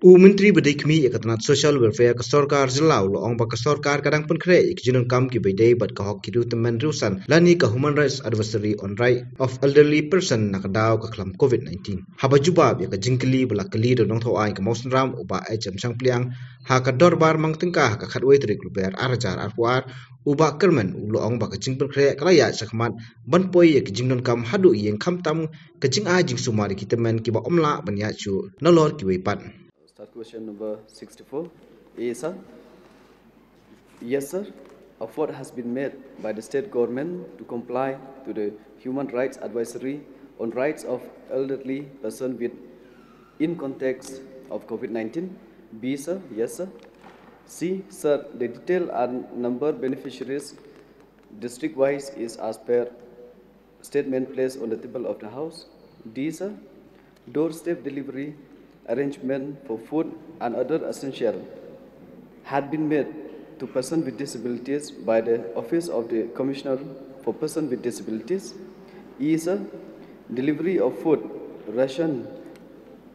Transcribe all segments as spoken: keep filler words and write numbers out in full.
U Myntri ba dei khmih ïa ka tnat Social Welfare ka sorkar jylla u la ong ba ka sorkar ka dang pynkhreh ïa ki jingdonkam kiba ïadei bad ka hok ki riewtymmen riewsan lane ka Human Rights Advisory on Right of Elderly Person na ka daw ka khlam covid nineteen. Haba jubab ïa ka jingkylli ba la kylli da u nongthaw aiñ ka Mawsynram u Bah H M Shangpliang ha ka dorbar mang tyngka ha ka khatwei tarik Lber ar hajar arphew ar, u Bah Kyrmen u la ong ba ka jingpynkhreh ka la ïaid shakhmat ban poi ïa ka jingdonkam haduh ïing khamtam ka jingai jingsumar ïa ki tymmen kiba ym lah ban ïaid shuh nalor kiwei pat. Start question number sixty-four. A, sir. Yes, sir. Effort has been made by the state government to comply to the Human Rights Advisory on Rights of Elderly Person with in context of covid nineteen. B, sir. Yes, sir. C, sir. The detail and number beneficiaries district wise is as per statement placed on the table of the House. D, sir. Doorstep delivery arrangement for food and other essential had been made to persons with disabilities by the Office of the Commissioner for Persons with Disabilities. E, sir. Delivery of food ration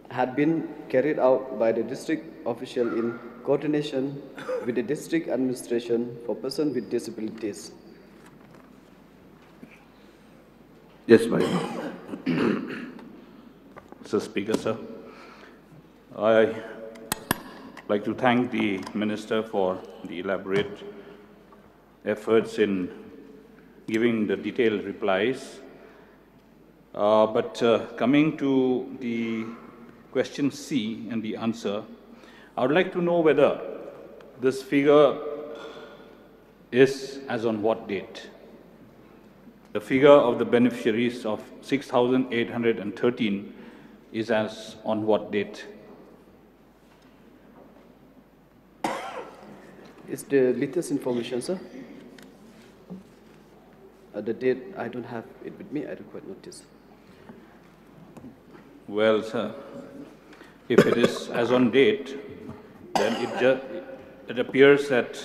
had been carried out by the district official in coordination with the district administration for persons with disabilities. Yes, Mike. Mister Speaker, sir, I like to thank the Minister for the elaborate efforts in giving the detailed replies. Uh, but uh, coming to the question C and the answer, I would like to know whether this figure is as on what date? The figure of the beneficiaries of six thousand eight hundred and thirteen is as on what date? It's the latest information, sir. Uh, the date, I don't have it with me. I request notice. Well, sir, if it is as on date, then it, ju- it appears that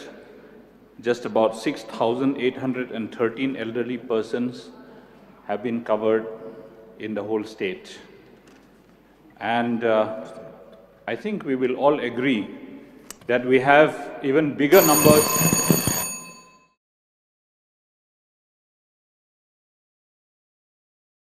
just about six thousand eight hundred and thirteen elderly persons have been covered in the whole state. And uh, I think we will all agree that we have even bigger numbers.